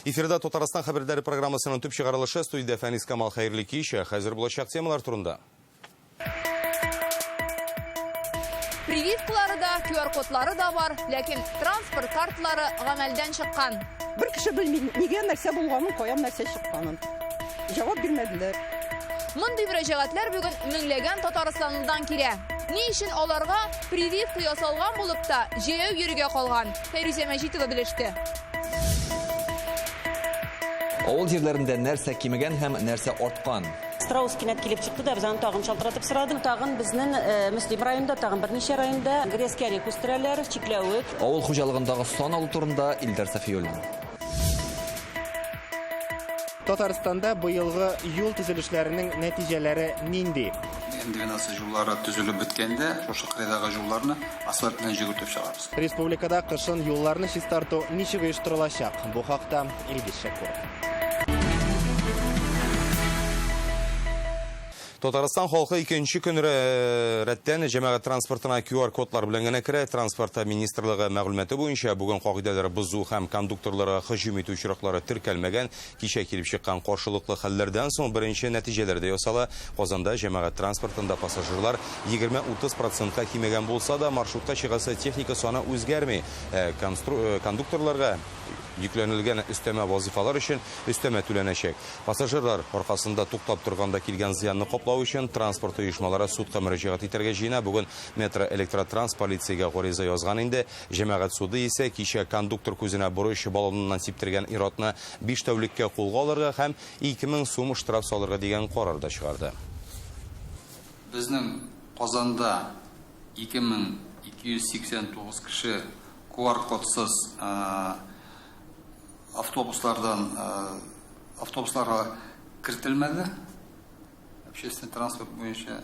Эфирда Татарстан хәбәрләре программасының төп чыгарылышы студиядә Фәнис Камал хәерле кич. Хәзер булачак темалар турында. Прививкалары да, QR-кодлары да бар, ләкин транспорт карталары гамәлдән чыккан. Бер кеше белми, нигә нәрсә булганын, каян нәрсә чыкканын. Җавап бирмәделәр. Мондый мөрәҗәгатьләр бүген меңләгән татарстанлыдан килә. Ни өчен аларга прививка ясалган булып та, җәяү йөрергә калган? Фәйрүзә Мәҗитова белеште. Авыл җирләрендә нәрсә кимегән һәм нәрсә арткан? Страус кинәт килеп чыкты да, без аны тагын шалтыратып сорадым. Тагын безнең Мөслим районында, тагын берничә районда грецкий орех үстерәләр, чикләвек. Авыл хуҗалыгындагы сан алу турында Илдар Сафиуллин. Татарстанда быелгы юл төзелешләренең нәтиҗәләре нинди? Н-12 юллары төзелеп беткәндә, шушы кырыйдагы юлларны асфальт белән җөгертеп чыгарбыз. Республикада кышын юлларны чистарту ничек оештырылачак? Бу хакта Илгиз Шәкүров. Татарстан халкы икенче көн рәттән җәмәгать транспортына QR-кодлар белән генә керә. Транспорт министрлыгы мәгълүматы буенча бүген кагыйдәләр бозу һәм кондукторларга һөҗүм итү очраклары теркәлмәгән. Кичә килеп чыккан каршылыклы хәлләрдән соң беренче нәтиҗәләр дә ясала. Казанда җәмәгать транспортында пассажирлар 20-30 процентка кимегән булса да, маршрутка чыгасы техника саны үзгәрми. Ә кондукторларга йөкләнелгән өстәмә вазыйфалар өчен өстәмә түләнәчәк. Пассажирлар аркасында туктап торганда килгән зыянны каплау өчен транспорт оешмалары судка мөрәҗәгать итәргә җыена. Бүген Метро Электротранс полициягә гариза язган инде. Җәмәгать суды исә кичә кондуктор күзенә борыч баллоныннан сиптергән ир-атны 5 тәүлеккә кулга алырга һәм 2000 сум штраф салырга дигән карар да чыгарды. Безнең Казанда 2289 кеше QR-кодсыз автобуслардан автобусларга кертелмәде. Общественный транспорт буенча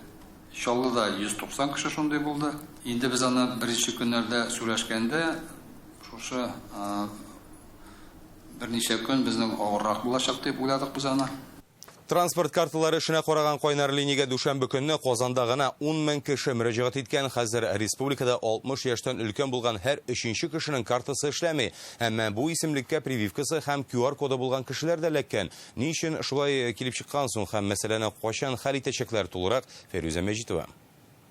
Чаллыда 190 кеше шундый булды. Инде без аны беренче көннәрдә сөйләшкәндә шушы берничә көн безнең авыррак булачак дип уйладык без аны. Транспорт карталары эшенә караган кайнар линиягә дүшәмбе көнне Казанда гына 10 мең кеше мөрәҗәгать иткән. Хәзер республикада 60 яшьтән өлкән булган һәр өченче кешенең картасы эшләми. Әмма бу исемлеккә прививкасы һәм QR-коды булган кешеләр дә эләккән. Ни өчен шулай килеп чыккан соң һәм мәсьәләне кайчан хәл итәчәкләр, тулырак Фәйрүзә Мәҗитова.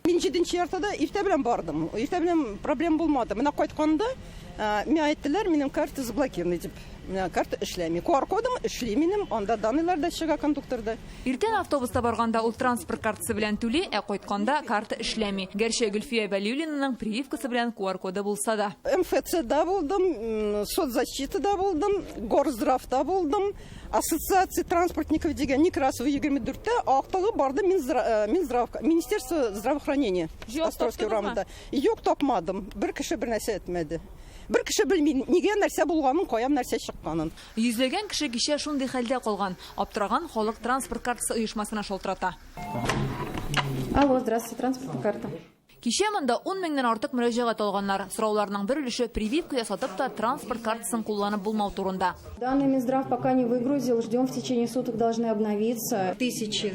Мин җиденче яртыда иртә белән бардым. Иртә белән проблем булмады. Менә кайтканда миңа әйттеләр, минем карта заблокирована дип. Менә карта эшләми. QR-кодым эшли минем, анда данныйлар да чыга кондукторда. Иртән автобуста барганда ул транспорт картасы белән түли, ә кайтканда карта эшләми. Гәрчә Гөлфия Вәлиуллинаның прививкасы белән QR-коды булса да. МФЦда булдым, соцзащитада булдым, горздравта булдым. Ассоциация транспортников дигән Некрасова 24-тә актыгы барды Минздравка, Министерство здравоохранения. Островский урамында. Юк, тапмадым. Бер кеше бер нәрсә әйтмәде. Бер кеше белми, нигә нәрсә булганын, каян нәрсә чыкканын. Йөзләгән кеше кичә шундый хәлдә калган. Аптыраган халык транспорт картасы оешмасына шалтырата. Алло, здравствуйте, транспортная карта. Кичә монда 10 меңнән артык мөрәҗәгать алганнар. Сорауларның бер өлеше прививка ясатып та транспорт картасын кулланып булмау турында. Данный Минздрав пока не выгрузил, ждем, в течение суток должны обновиться. Тысячи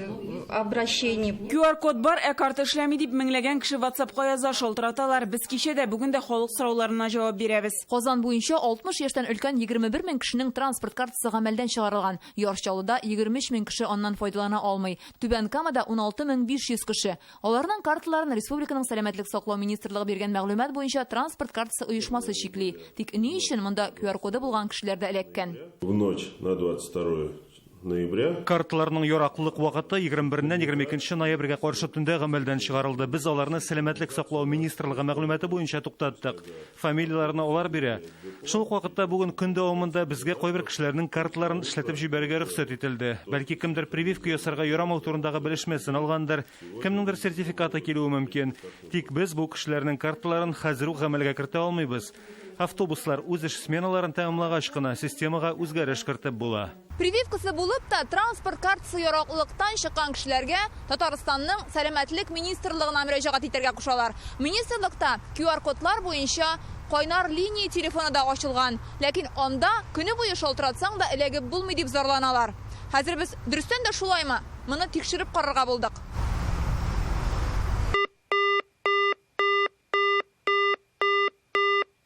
обращений. QR-код бар, ә карта эшләми дип меңләгән кеше WhatsApp-ка яза, шалтыраталар. Без кичә дә, бүген дә халык сорауларына җавап бирәбез. Казан буенча 60 яшьтән өлкән 21 мең кешенең транспорт картасы гамәлдән чыгарылган. Яр Чаллыда 23 мең кеше аннан файдалана алмый. Түбән Камада 16 мең 500 кеше. Аларның карталарын республиканың Сәламәтлек саклау министрлыгы биргән мәгълүмат буенча транспорт картасы оешмасы чикли. Тик ни өчен монда QR-коды булган кешеләр дә эләккән? В ночь на 22 ноября. Карталарның яраклылык вакыты 21-ннән 22 ноябрьгә каршы төндә гамәлдән чыгарылды. Без аларны Сәламәтлек саклау министрлыгы мәгълүматы буенча туктаттык. Фамилияләрне алар бирә. Шул ук вакытта бүген көн дәвамында безгә кайбер кешеләрнең карталарын эшләтеп җибәрергә рөхсәт ителде. Бәлки кемдер прививка ясарга ярамау турындагы белешмәсен алгандыр, кемнеңдер сертификаты килүе мөмкин. Тик без бу кешеләрнең карталарын хәзер үк гамәлгә кертә алмыйбыз. Автобуслар үз эш сменаларын тәмамлагач кына системага үзгәреш кертеп була. Прививкасы булып та, транспорт картасы яраклылыктан чыккан кешеләргә Татарстанның Сәламәтлек министрлыгына мөрәҗәгать итәргә кушалар. Министрлыкта QR-кодлар буенча кайнар линия телефоны да ачылган. Ләкин анда көне буе шалтыратсаң да эләгеп булмый дип зарланалар. Хәзер без дөрестән дә шулаймы? Моны тикшереп карарга булдык.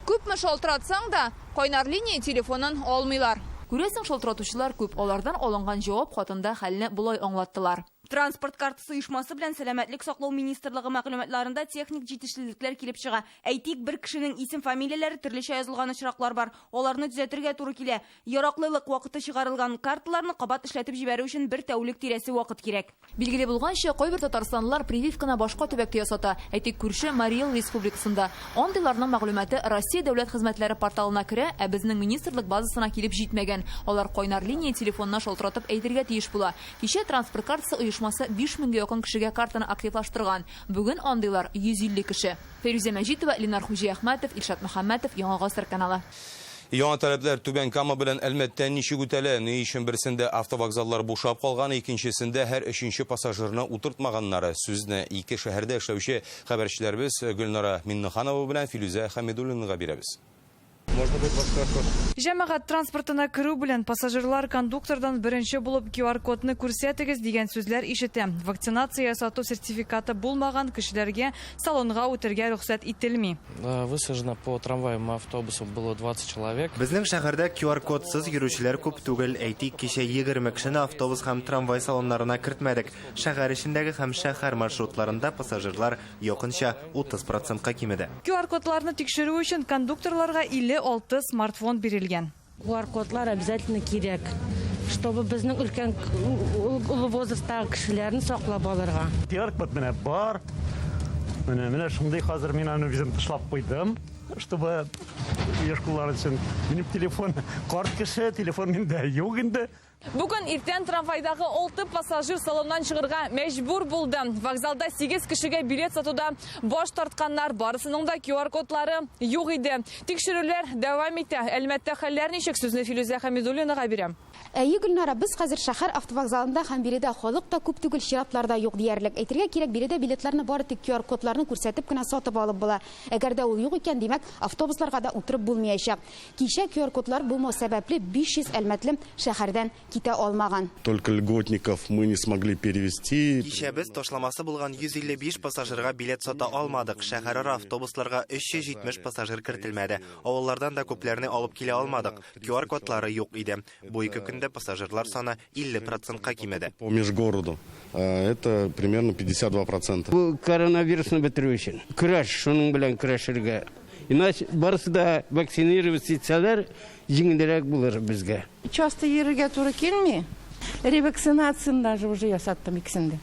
Күпме шалтыратсаң да, кайнар линия телефонын алмыйлар. Күрәсең, шалтыратучылар күп. Алардан алынган җавап хатында хәлне болай аңлаттылар. Транспорт картасы оешмасы белән Сәламәтлек саклау министрлыгы мәгълүматларында техник җитешсезлекләр килеп чыга. Әйтик, бер кешенең исем-фамилияләре төрлечә язылган очраклар бар. Аларны төзәтергә туры килә. Яраклылык вакыты чыгарылган карталарны кабат эшләтеп җибәрү өчен бер тәүлек тирәсе вакыт кирәк. Билгеле булганча, кайбер татарстанлылар прививканы башка төбәктә ясата. Әйтик, күрше Марий Эл республикасында. Андыйларның мәгълүматы Россия дәүләт хезмәтләре порталына керә, ә безнең министрлык базасына килеп җитмәгән. Алар кайнар линия телефонына шалтыратып әйтергә тиеш була. Кичә транспорт картасы оешмасы 5000 гә якын кешегә картаны активлаштырган. Бүген андыйлар 150 кеше. Фәйрүзә Мәҗитова, Ленар Хуҗиәхмәтов, Илшат Мөхәммәтов, Яңа Гасыр каналы. Яңа таләпләр Түбән Кама белән Әлмәттә ничек үтәлә? Ни өчен берсендә автовокзаллар бушап калган, икенчесендә һәр өченче пассажирны утыртмаганнар? Сүзне ике шәһәрдә эшләүче хәбәрчеләребез Гөлнара Миннеханова белән Филүзә Хәмидуллинага бирәбез. Можно будет ваш QR-код. Җәмәгать транспортына керү белән пассажирлар кондуктордан беренче булып QR-кодны күрсәтегез дигән сүзләр ишетә. Вакцинация ясату сертификаты булмаган кешеләргә салонга үтәргә рөхсәт ителми. Высажено по трамваям и автобусам было 20 человек. Безнең шәһәрдә QR-кодсыз йөрүчеләр күп түгел. Әйтик, кичә 20 кешене автобус һәм трамвай салоннарына кертмәдек. Шәһәр эчендәге һәм шәһәр маршрутларында пассажирлар якынча 30 процентка кимеде. QR-кодларны тикшерү өчен кондукторларга 56 смартфон бирелгән. QR-кодлар обязательно кирәк, чтобы безнең өлкән олы возрасттагы кешеләрне саклап алырга. QR-код менә бар. Менә шундый хәзер мин аны үзем тышлап куйдым, чтобы еш кулланыр өчен. Минем телефон карт кеше, телефон миндә юк инде. Бүген иртән трамвайдагы 6 пассажир салоннан чыгырга мәҗбүр булды. Вокзалда 8 кешегә билет сатуда баш тартканнар, барысының да QR-кодлары юк иде. Тикшерүләр дәвам итә. Әлмәттә хәлләр ничек, сүзне Филүзә Хәмидуллинага бирәм. Әйе, Гөлнара, без хәзер шәһәр автовокзалында һәм биредә халык та күп түгел, чиратлар да юк диярлек. Әйтергә кирәк, биредә билетларны бары тик QR-кодларны күрсәтеп кенә сатып алып була. Әгәр дә ул юк икән, димәк, автобусларга да утырып булмаячак. Кичә QR-кодлар булмау сәбәпле 500 әлмәтле шәһәрдән китә алмаган. Только льготников мы не смогли перевести. Кичә без ташламасы булган 155 пассажирга билет сата алмадык. Шәһәрара автобусларга 370 пассажир кертелмәде. Авыллардан да күпләрне алып килә алмадык. QR-кодлары юк иде. Бу ике көндә пассажирлар саны 50 процентка кимеде. По межгороду это примерно 52%. Бу коронавирусны бетерү өчен көрәш, шуның белән көрәшергә. Иначе барысы да вакцинироваться итсәләр, җиңелрәк булыр безгә. Часто йөрергә туры килми. Ревакцинацияны даже уже ясаттым икесен дә.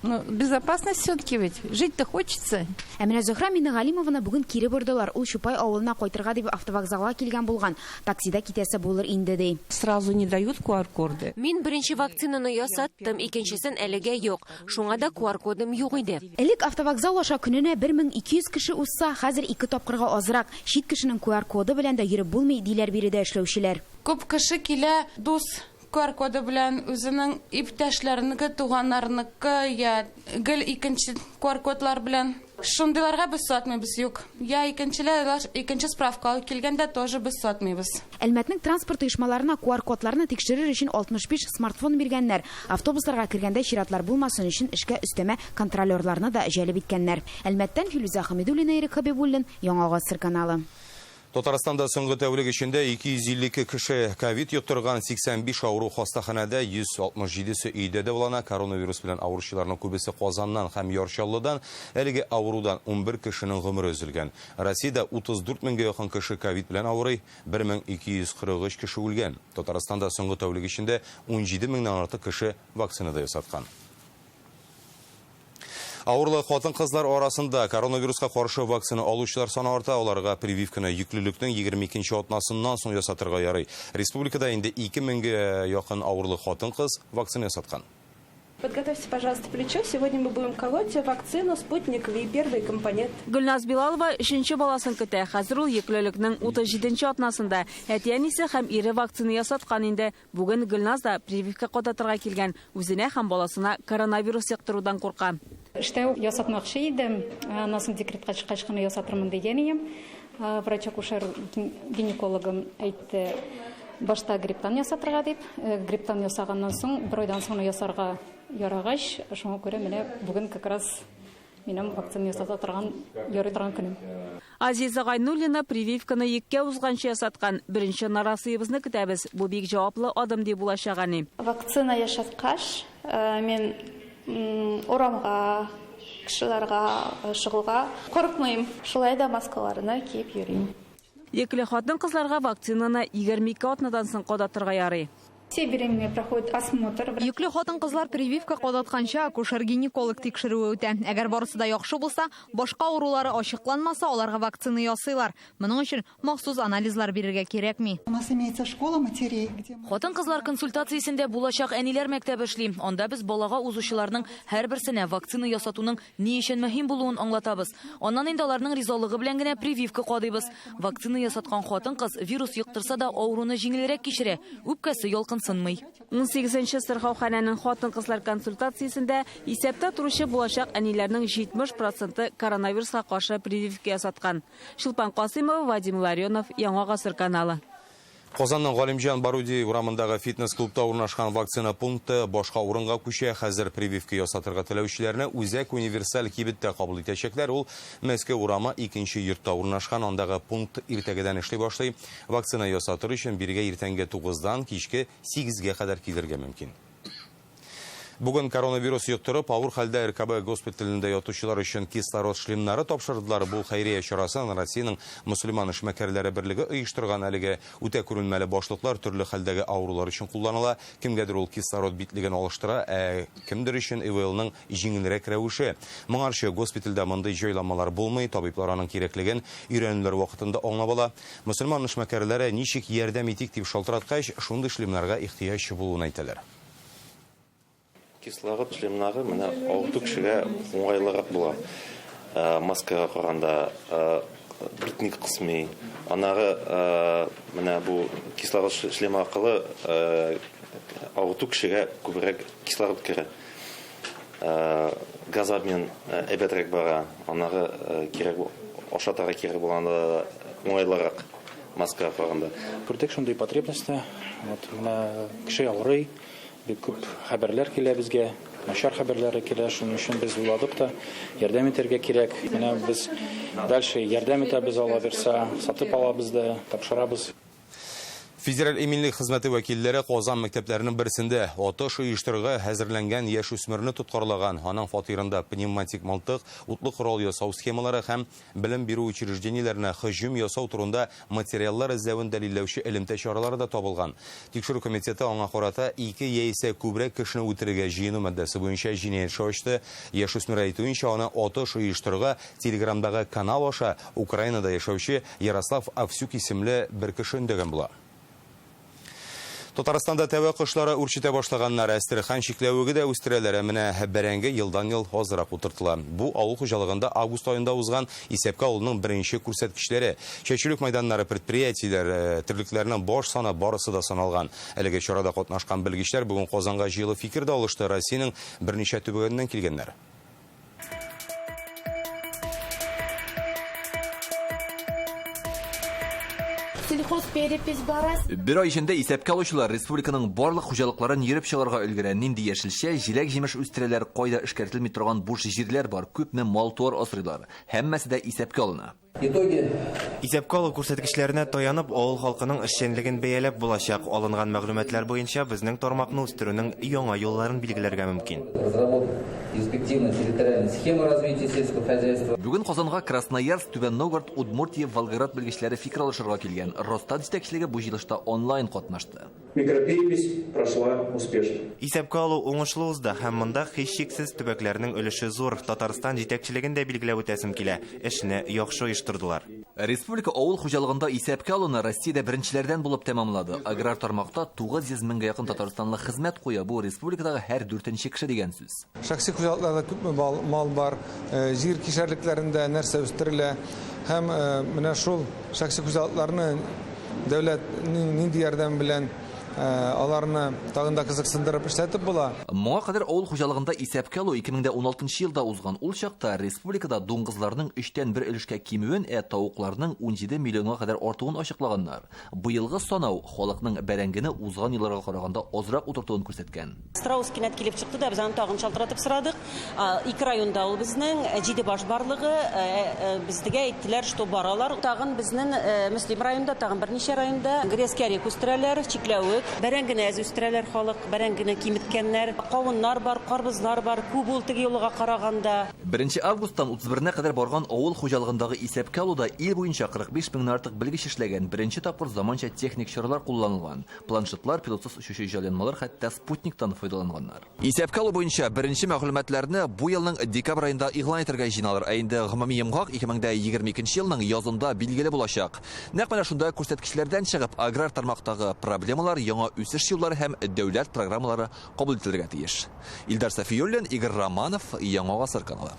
Ну, безопасность все-таки ведь. Жить-то хочется. Ә менә Зөһрә Миннегалимованы бүген кире бордылар. Ул Чупай авылына кайтырга дип автовокзалга килгән булган. Таксида китәсе булыр инде ди. Сразу не дают QR-коды. Мин беренче вакцинаны ясаттым, икенчесен әлегә юк. Шуңа да QR-кодым юк иде. Элек автовокзал аша көненә 1200 кеше узса, хәзер ике тапкырга азрак. Чит кешенең QR-коды белән дә йөреп булмый, диләр биредә эшләүчеләр. Күп кеше килә, дус QR-коды белән үзенең иптәшләренеке, туганнарыныкы, я гел икенче QR-кодлар белән. Шундыйларга без сатмыйбыз, юк. Я икенчеләр, икенче справка алып килгәндә тоже без сатмыйбыз. Әлмәтнең транспорт оешмаларына QR-кодларны тикшерер өчен 65 смартфон биргәннәр. Автобусларга кергәндә чиратлар булмасын өчен эшкә өстәмә контролерларны да җәлеп иткәннәр. Әлмәттән Филүзә Хәмидуллина, Ирек Хәбибуллин, Яңа Гасыр каналы. Татарстанда соңгы тәүлек эчендә 252 кеше ковид йоктырган, 85 авыру хастаханәдә, 167-се өйдә дәвалана. Коронавирус белән авыручыларның күбесе Казаннан һәм Яр Чаллыдан. Әлеге авырудан 11 кешенең гомере өзелгән. Россиядә 34 меңгә якын кеше ковид белән авырый, 1243 кеше үлгән. Татарстанда соңгы тәүлек эчендә 17 меңнән артык кеше вакцина да ясаткан. Авырлы хатын-кызлар арасында коронавируска каршы вакцина алучылар саны арта. Аларга прививканы йөклелекнең 22 атнасыннан соң ясатырга ярый. Республикада инде 2 меңгә якын авырлы хатын-кыз вакцина ясаткан. Подготовьте, пожалуйста, плечо. Сегодня мы будем колоть вакцину «Спутник Ви», первый компонент. Гөлназ Билалова өченче баласын көтә. Хәзер ул йөклелекнең 37 атнасында. Әти-әнисе һәм ире вакцина ясаткан инде. Бүген Гөлназ да прививка кадатырга килгән. Үзенә һәм баласына коронавирус йоктырудан курка. Эштә ясатмакчы идем. Аннан соң декретка чыккач кына ясатырмын дигән идем. Врач-акушер гинекологым әйтте, башта грипптан ясатырга дип. Грипптан ясаганнан соң бер айдан соң ясарга ярагач, шуңа күрә менә бүген как раз минем вакцина ясата торган, ярый торган көнем. Азиза Гайнуллина прививканы йөккә узганчы ясаткан. Беренче нарасыебызны көтәбез. Бу бик җаваплы адым ди булачак әни. Вакцина ясаткач, мин урамга, кешеләргә чыгуга курыкмыйм. Шулай да маскаларны киеп йөрим. Йөкле хатын-кызларга вакцинаны 22 атнадан соң кадатырга ярый. Все беременные проходят осмотр. Йөкле хатын-кызлар прививка кадатканчы акушер-гинеколог тикшерүе үтә. Әгәр барысы да яхшы булса, башка авырулары ачыкланмаса, аларга вакцина ясыйлар. Моның өчен махсус анализлар бирергә кирәкми. У нас имеется школа матерей, где Хатын-кызлар консультациясендә булачак әниләр мәктәбе эшли. Анда без балага узучыларның һәрберсенә вакцина ясатуның ни өчен мөһим булуын аңлатабыз. Аннан инде аларның ризалыгы белән генә прививка кадыйбыз. Вакцина ясаткан хатын-кыз вирус йоктырса да авыруны җиңелрәк кичерә, үпкәсе ялкынсынмый. 18нче сырхауханәнең хатын-кызлар консультациясендә исәптә торучы булачак әниләрнең 70% коронавируска каршы прививка ясаткан. Чулпан Касыймова, Вадим Ларионов, Яңа Гасыр каналы. Казанның Галимҗан Баруди урамындагы фитнес-клубта урнашкан вакцина пункты башка урынга күчә. Хәзер прививка ясатырга теләүчеләрне үзәк универсаль кибеттә кабул итәчәкләр. Ул Мәскәү урамы 2нче йортта урнашкан. Андагы пункт иртәгедән эшли башлый. Вакцина ясатыр өчен бирегә иртәнге 9-дан кичке 8-гә кадәр килергә мөмкин. Бүген коронавирус йоктырып, авыр хәлдә РКБ госпиталендә ятучылар өчен кислород шлемнары тапшырдылар. Бу хәйрия чарасын Россиянең мөселман эшмәкәрләре берлеге оештырган. Әлеге үтә күренмәле башлыклар төрле хәлдәге авырулар өчен кулланыла. Кемгәдер ул кислород битлеген алыштыра, ә кемдер өчен ИВЛның җиңелрәк рәвеше. Моңарчы госпитальдә мондый җайланмалар булмый, табиблар аның кирәклеген өйрәнүләр вакытында аңлап ала. Мөселман эшмәкәрләре ничек ярдәм итик дип шалтыраткач, шундый шлемнарга ихтыяҗ булуын әйтәләр. Кислород шлемнары менә авыру кешегә уңайлырак була. Маскага караганда битне кысмый. Аннары менә бу кислород шлемы аркылы авыру кешегә күбрәк кислород керә. Газ обмен әйбәтрәк бара. Аннары кирәк ашатырга кирәк булганда уңайлырак маскага караганда. Күрдек шундый потребностьны. Вот менә кеше авырый. Бик күп хәбәрләр килә безгә, начар хәбәрләр килә, шуның өчен без уйладык та, ярдәм итәргә кирәк. Менә без дальше ярдәм итәбез, алла бирсә, сатып алабыз да, тапшырабыз. Федераль иминлек хезмәте вәкилләре Казан мәктәпләренең берсендә атыш оештырырга әзерләнгән яшүсмерне тоткарлаган. Аның фатирында пневматик мылтык, утлы корал ясау схемалары һәм белем бирү учреждениеләренә һөҗүм ясау турында материаллар эзләвен дәлилләүче элемтә чаралары да табылган. Тикшерү комитеты аңа карата 2 яисә күбрәк кешене үтерергә җыену маддәсе буенча җинаять эше ачты. Яшүсмер әйтүенчә, аны атыш оештырырга Телеграмдагы канал аша Украинада яшәүче Ярослав Авсюк исемле бер кеше өндәгән була. Татарстанда тәвә кошлары үрчетә башлаганнар. Әстерхан чикләвеге дә үстерәләр. Ә менә бәрәңге елдан-ел азрак утыртыла. Бу авыл хуҗалыгында август аенда узган исәпкә алуның беренче күрсәткечләре. Чәчүлек мәйданнары, предприятиеләр, терлекләрнең баш саны барысы да саналган. Әлеге чарада катнашкан белгечләр бүген Казанга җыелып фикер дә алышты. Россиянең берничә төбәгеннән килгәннәр. Сельхозперепись бара. Бер ай эчендә исәпкә алучылар республиканың барлык хуҗалыкларын йөреп чыгарга өлгерә. Нинди яшелчә, җиләк-җимеш үстерәләр, кайда эшкәртелми торган буш җирләр бар, күпме мал-туар асрыйлар. Һәммәсе дә исәпкә алына. Итоги. Исәпкә алу күрсәткечләренә таянып, авыл халкының эшчәнлеген бәяләп булачак. Алынган мәгълүматлар буенча безнең тармакны үстерүнең яңа юлларын билгеләргә мөмкин. Бүген Казанга Красноярск, Түбән Новгород, Удмуртия, Волгоград белгечләре фикер алышырга килгән. Росстат җитәкчелеге бу җыелышта онлайн катнашты. Микроперепись прошла успешно. Исәпкә алу уңышлы узды һәм монда һичшиксез төбәкләрнең өлеше зур. Татарстан җитәкчелеген дә билгеләп үтәсем килә. Эшне яхшы оештырдылар. Республика авыл хуҗалыгында исәпкә алуны Россиядә беренчеләрдән булып тәмамлады. Аграр тармакта 900 меңгә якын татарстанлы хезмәт куя. Бу республикадагы һәр дүртенче кеше дигән сүз. Шәхси хуҗалыкларда күпме мал бар, җир кишәрлекләрендә нәрсә үстерелә һәм менә шул шәхси хуҗалыкларны дәүләт нинди ярдәм белән Аларны тагын да кызыксындырып эшләтеп була. Моңа кадәр авыл хуҗалыгында исәпкә алу 2016 елда узган. Ул чакта республикада дуңгызларның өчтән бер өлешкә кимүен, ә тавыкларның 17 миллионга кадәр артуын ачыклаганнар. Быелгы санау халыкның бәрәңгене узган елларга караганда азрак утыртуын күрсәткән. Страус кинәт килеп чыкты да, без аны тагын шалтыратып сорадык. Ике районда ул безнең, 7 баш барлыгы, безгә әйттеләр, что баралар. Тагын безнең Мөслим районында, тагын берничә районда грецкий орех үстерәләр, чикләвек, бәрәңгене әз үстерәләр халык, бәрәңгене киметкәннәр. Кавыннар бар, карбызлар бар, күп ул теге юлга караганда. 1 августтан 31-нә кадәр барган авыл хуҗалыгындагы исәпкә алуда ил буенча 45 меңнән артык белгеч эшләгән. Беренче тапкыр заманча техник чаралар кулланылган. Планшетлар, пилотсыз очучы җайланмалар, хәтта спутниктан файдаланганнар. Исәпкә алу буенча беренче мәгълүматларны бу елның декабрь аенда игълан итәргә җыеналар. Ә инде гомуми йомгак 2022 елның язында билгеле булачак. Нәкъ менә шунда күрсәткечләрдән чыгып, аграр тармактагы проблемалар, яңа үсеш юллары һәм дәүләт программалары кабул ителергә тиеш. Илдар Сафиуллин, Игорь Романов, Яңа Гасыр каналы.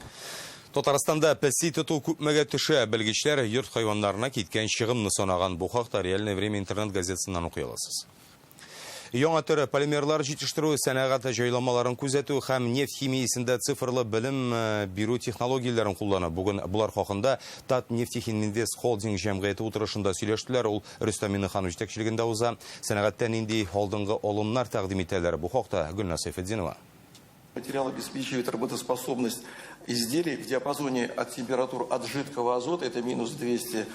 Татарстанда песи тоту күпмегә төшә? Белгечләр йорт хайваннарына киткән чыгымны санаган. Бу хакта Реальное время интернет газетасыннан укый аласыз. Яңа төр полимерлар җитештерү, сәнәгать җайламаларын күзәтү һәм нефть химиясендә цифрлы белем бирү технологияләрен куллану. Бүген булар хакында Татнефтехиминвест холдинг җәмгыяте утырышында сөйләштеләр. Ул Рөстәм Миңнеханов җитәкчелегендә уза. Сәнәгатьтә нинди алдынгы алымнар тәкъдим итәләр? Бу хакта Гөлназ Сәйфетдинова. Материал обеспечивает работоспособность изделий в диапазоне от температур от жидкого азота, это минус 200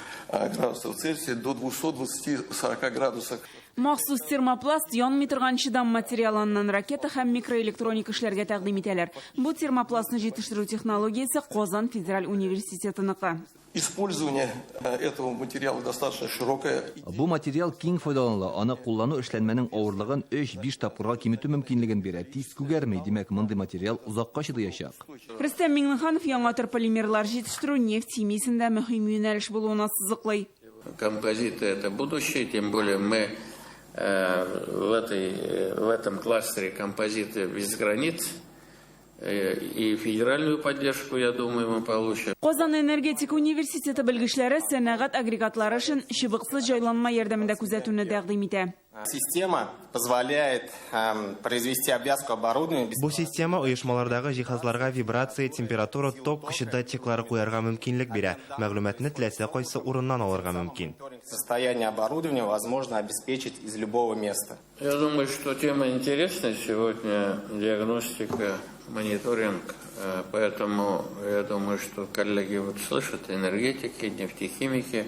градусов Цельсия, до 220-40 градусов. Махсус термопласт янмый торган чыдам материалыннан ракета һәм микроэлектроник эшләргә тәкъдим итәләр. Бу термопластны җитештерү технологиясе Казан федераль университетыныкы. Использование этого материала достаточно широкое. Бу материал киң файдаланыла. Аны куллану эшләнмәнең авырлыгын 3-5 тапкырга киметү мөмкинлеген бирә. Тиз күгәрми, димәк, мондый материал озакка чыдаячак. Рөстәм Миңнеханов яңа төр полимерлар җитештерү нефть химиясендә мөһим юнәлеш булуын ассызыклый. Композиты это будущее, тем более мы в этом кластере композиты без границ. И федеральную поддержку, я думаю, мы получим. Казан энергетика университеты белгечләре сәнәгать агрегатлары өчен чыбыксыз җайланма ярдәмендә күзәтүне тәкъдим итә. Система позволяет произвести обвязку оборудования. Бу система оешмалардагы җиһазларга вибрация, температура, ток көче датчиклары куярга мөмкинлек бирә. Мәгълүматны теләсә кайсы урыннан алырга мөмкин. Состояние оборудования возможно обеспечить из любого места. Я думаю, что тема интересная сегодня, диагностика, мониторинг, поэтому я думаю, что коллеги слышат, энергетики, нефтехимики,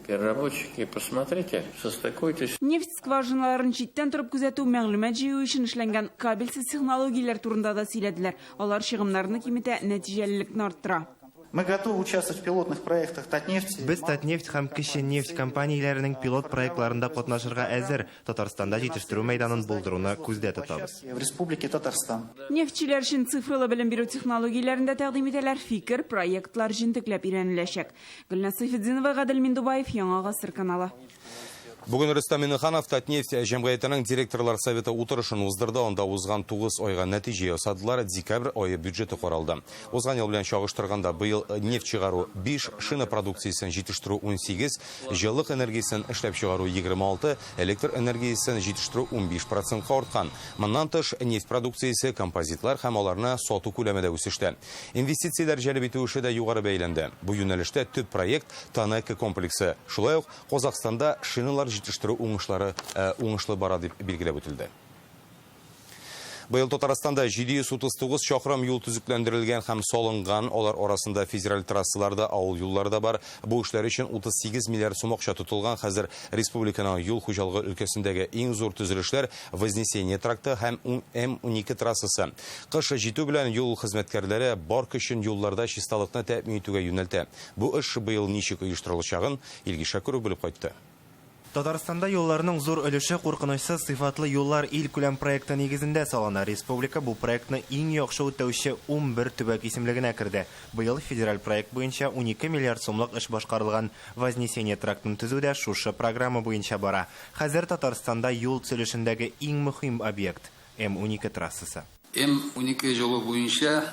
переработчики, посмотрите, состыкуйтесь. Нефть скважиналарын читтән торып күзәтү, мәгълүмат җыю өчен эшләнгән кабельсез технологияләр турында да сөйләделәр. Алар чыгымнарны киметә, нәтиҗәлелекне арттыра. Мы готовы участвовать в пилотных проектах Татнефти. Без Татнефть һәм кече нефть компанияләренең пилот проектларында катнашырга әзер. Татарстанда җитештерү мәйданын булдыруны күздә тотабыз. В Республике Татарстан. Нефтьчеләр өчен цифрлы белем бирү технологияләрен дә тәкъдим итәләр. Фикер, проектлар җентекләп өйрәнеләчәк. Гөлназ Сәйфетдинова, Гадел Миндубаев, Яңа Гасыр каналы. Бүген Рөстәм Миңнеханов Татнефть җәмгыятенең директорлар советы утырышын уздырды. Анда узган 9 айга нәтиҗә ясадылар. Декабрь ае бюджеты каралды. Узган ел белән чагыштырганда быел нефть чыгару 5, шина продукциясен җитештерү 18, җылылык энергиясен эшләп чыгару 26, электр энергиясен җитештерү 15 процентка арткан. Моннан тыш нефть продукциясе, композитлар һәм аларны сату күләме дә үсештә. Инвестицияләр җәлеп итү эше дә югары бәяләнде. Бу юнәлештә төп проект Танеко комплексы. Шулай ук Казахстанда шиналар җитештерү уңышлы бара дип билгеләп үтелде. Быел Татарстанда 739 чакрым юл төзекләндерелгән һәм салынган, алар арасында федераль трассаларда, авыл юллары да бар. Бу эшләр өчен 38 миллиард сум акча тотылган. Хәзер республиканың юл хуҗалыгы өлкәсендәге иң зур төзелешләр Вознесение тракты һәм М12 трассасы. Кыш җитү белән юл хезмәткәрләре бар көчен юлларда чисталыкны тәэмин итүгә юнәлтә. Бу эш быел ничек оештырылачагын Илгиз Шакуров белеп кайтты. Татарстанда юлларның зур өлеше куркынычсыз сыйфатлы юллар ил күләм проекты нигезендә салына. Республика бу проектны иң яхшы үтәүче 11 төбәк исемлегенә керде. Быел федераль проект буенча 12 миллиард сумлык эш башкарылган. Вознесение трактын төзү дә шушы программа буенча бара. Хәзер Татарстанда юл төзелешендәге иң мөһим объект М12 трассасы. М12 юлы буенча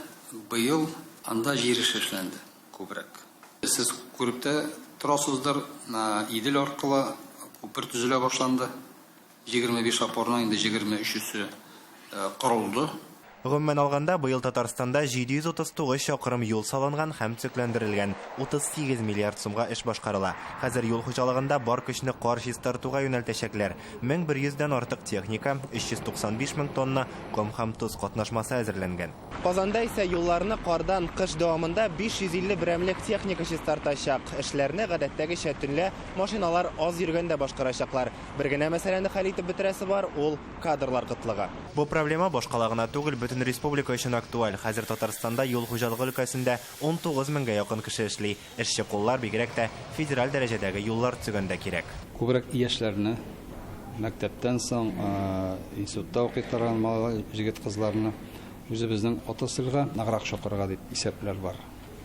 быел анда җир эше эшләнде күбрәк. Сез күреп тә торасыздыр, Идел аркылы күпер төзелә башланды. 25 опорның инде 23-се корылды. Гомумән алганда, быел Татарстанда 739 чакрым юл салынган һәм төзекләндерелгән, 38 миллиард сумга эш башкарыла. Хәзер юл хуҗалыгында бар көчне кар чистартуга юнәлтәчәкләр. 1100 дән артык техника, 395 мең тонна ком һәм тоз катнашмасы әзерләнгән. Казанда исә юлларны кардан кыш дәвамында 550 берәмлек техника чистартачак. Эшләрне гадәттәгечә төнлә машиналар аз йөргәндә башкарачаклар. Бер генә мәсьәләне хәл итеп бетерәсе бар, ул кадрлар кытлыгы. Бу проблема башкала гына түгел, бөтен республика өчен актуаль. Хәзер Татарстанда юл хуҗалыгы өлкәсендә 19 меңгә якын кеше эшли. Эшче куллар бигрәк тә федераль дәрәҗәдәге юллар төзегәндә кирәк. Күбрәк яшьләрне, мәктәптән соң институтта укый торган малай, җегет-кызларны үзебезнең отрасльгә ныграк чакырырга дип исәпләр бар.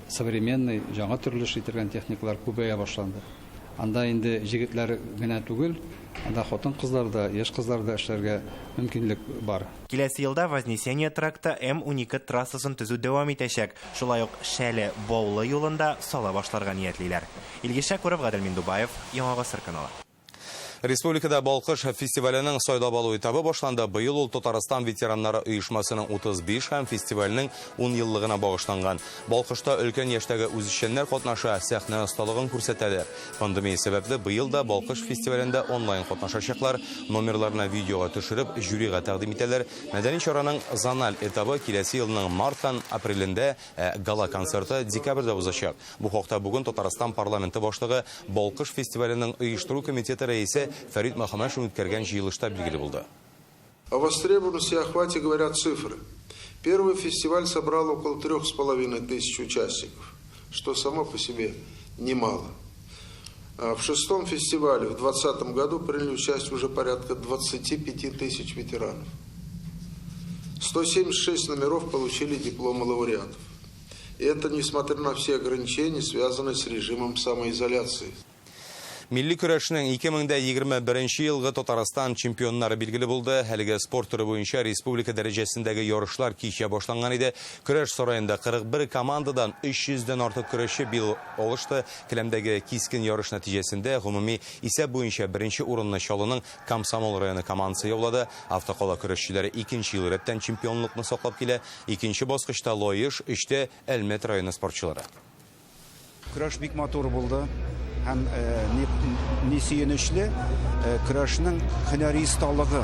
Современный, яңа төрле эшли торган техникалар күбәя башланды. Анда инде җегетләр генә түгел, анда хатын-кызлар да, яшь кызлар да эшләргә мөмкинлек бар. Киләсе елда Вознесение тракты М-12 трассасын төзү дәвам итәчәк. Шулай ук Шәле, Баулы юлын да сала башларга ниятлиләр. Илгиз Шәкүров, Гадел Миндубаев, Яңа Гасыр каналы. Республикада Балкыш фестиваленең сайлап алу этабы башланды. Быел ул Татарстан ветераннары оешмасының 35 һәм фестивальнең 10 еллыгына багышланган. Балкышта өлкән яшьтәге үзешчәннәр катнаша, сәхнә осталыгын күрсәтәләр. Пандемия сәбәпле быел да Балкыш фестивалендә онлайн катнашачаклар. Номерларны видеога төшереп, жюрига тәкъдим итәләр. Мәдәни чараның зональ этабы киләсе елның марттан апрелендә, ә гала-концерты декабрьдә узачак. Бу хакта бүген Татарстан парламенты башлыгы Балкыш фестиваленең оештыру комитеты рәисе Фәрит Мөхәммәтшин үткәргән җыелышта билгеле булды. О востребованности и охвате говорят цифры. Первый фестиваль собрал около трех с половиной тысяч участников, что само по себе немало. В шестом фестивале в двадцатом году приняли участие уже порядка 25 тысяч ветеранов. 176 номеров получили дипломы лауреатов. И это несмотря на все ограничения, связанные с режимом самоизоляции. Милли көрәшнең 2021 елгы Татарстан чемпионнары билгеле булды. Әлеге спорт төре буенча республика дәрәҗәсендәге ярышлар кичә башланган иде. Көрәш сараенда 41 командадан 300дән артык көрәшче бил алышты. Келәмдәге кискен ярыш нәтиҗәсендә гомуми исәп буенча беренче урынны Чаллының Комсомол районы командасы яулады. Автокала көрәшчеләре икенче ел рәттән чемпионлыкны саклап килә. Икенче баскычта Лаеш, өчтә Әлмәт районы спортчылары. Көрәш бик матур булды. Һәм ни сөенечле, көрәшнең һөнәри осталыгы,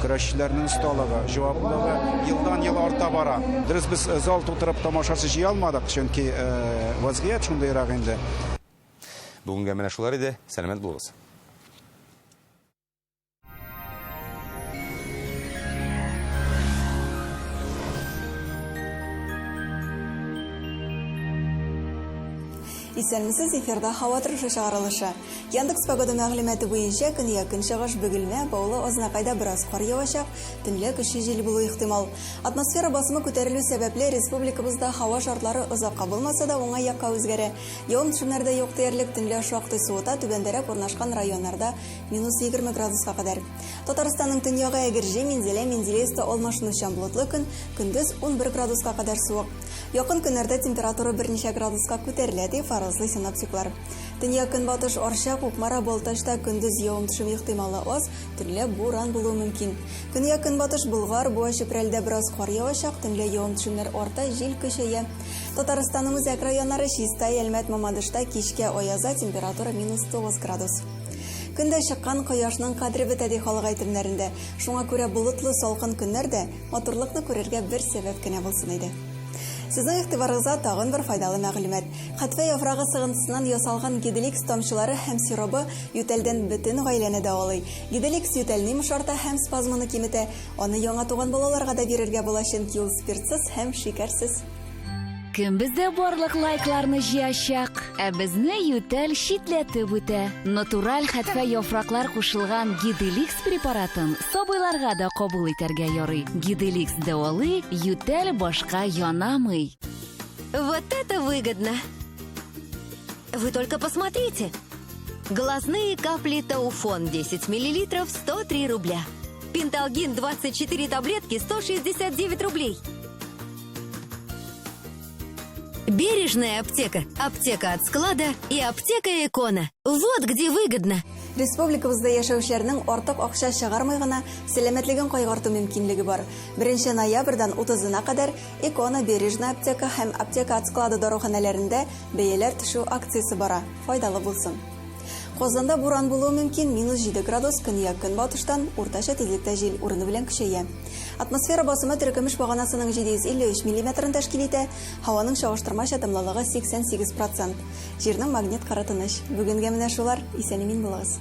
көрәшчеләрнең осталыгы, җаваплылыгы елдан-ел арта бара. Дөрес, без зал тутырып тамашачы җыя алмадык, чөнки вазгыять шундыйрак инде. Бүгенгә менә шулар иде. Сәламәт булыгыз. Исәнмесез, эфирда һава торышы чыгарылышы. Яндекс погода мәгълүматы буенча көньяк көнчыгыш Бөгелмә, Баулы, Азнакайда бераз кар явачак, төнлә көчле җил булу ихтимал. Атмосфера басымы күтәрелү сәбәпле республикабызда һава шартлары озакка булмаса да уңай якка үзгәрә. Явым-төшемнәр дә юк диярлек, төнлә шактый суыта, түбәндәрәк урнашкан районнарда минус егерме градуска кадәр. Татарстанның төньягы Әгерҗе, Минзәлә, Менделеевста алмашынучан болытлы көн, көндез 11 градуска кадәр суык. Якын көннәрдә температура берничә градуска күтәрелә, дип фаразлый синоптиклар. Төньяк көнбатыш Арча, Кукмара, Балтачта көндез явым-төшем ихтималы аз, төнлә буран булуы мөмкин. Көньяк көнбатыш Болгар, Буа, Чүпрәлдә бераз кар явачак, төнлә явым-төшемнәр арта, җил көчәя. Татарстанның үзәк районнары Чистай, Әлмәт, Мамадышта кичкә аяза, температура минус тугыз градус. Көндә чыккан кояшның кадре бетә ди халык әйтемнәрендә. Шуңа күрә болытлы салкын көннәрдә матурлыкны күрергә бер сәбәп кенә булсын иде. Сезнең игътибарыгызга тагын бер файдалы мәгълүмат. Хәтфә яфрагы сыгынтысыннан ясалган Гиделикс тамчылары һәм сиробы ютәлдән бөтен гаиләне дәвалый. Гиделикс ютәлне йомшарта һәм спазманы киметә. Аны яңа туган балаларга да бирергә була, чөнки ул спиртсыз һәм шикәрсез. Кем бездә барлык лайкларны җыячак, ә безне ютәл читләтеп үтә. Натураль хәтфә яфраклар кушылган Гиделикс препаратын сабыйларга да кабул итәргә ярый. Гиделикс дәвалый, ютәл башка янамый. Вот это выгодно! Вы только посмотрите! Глазные капли Тауфон 10 миллилитров 103 рубля. Пенталгин 24 таблетки 169 рублей. Бережная аптека, аптека от склада и аптека Экона. Вот где выгодно. Республикабызда яшәүчеләрнең артык акча чыгармый гына сәламәтлеген кайгырту мөмкинлеге бар. 1 ноябрьдән 30-на кадәр Экона, Бережная аптека һәм Аптека от склада даруханәләрендә бәяләр төшү акциясе бара. Файдалы булсын. Казанда буран булуы мөмкин, минус 7 градус, көньяк-көнбатыштан уртача тизлектә җил урыны белән көчәя. Атмосфера басымы терекөмеш баганасының 753 миллиметрын тәшкил итә, һаваның чагыштырмача дымлылыгы 88 процент. Җирнең магнит кыры тыныч. Бүгенгә менә шулар. Исән-имин булыгыз.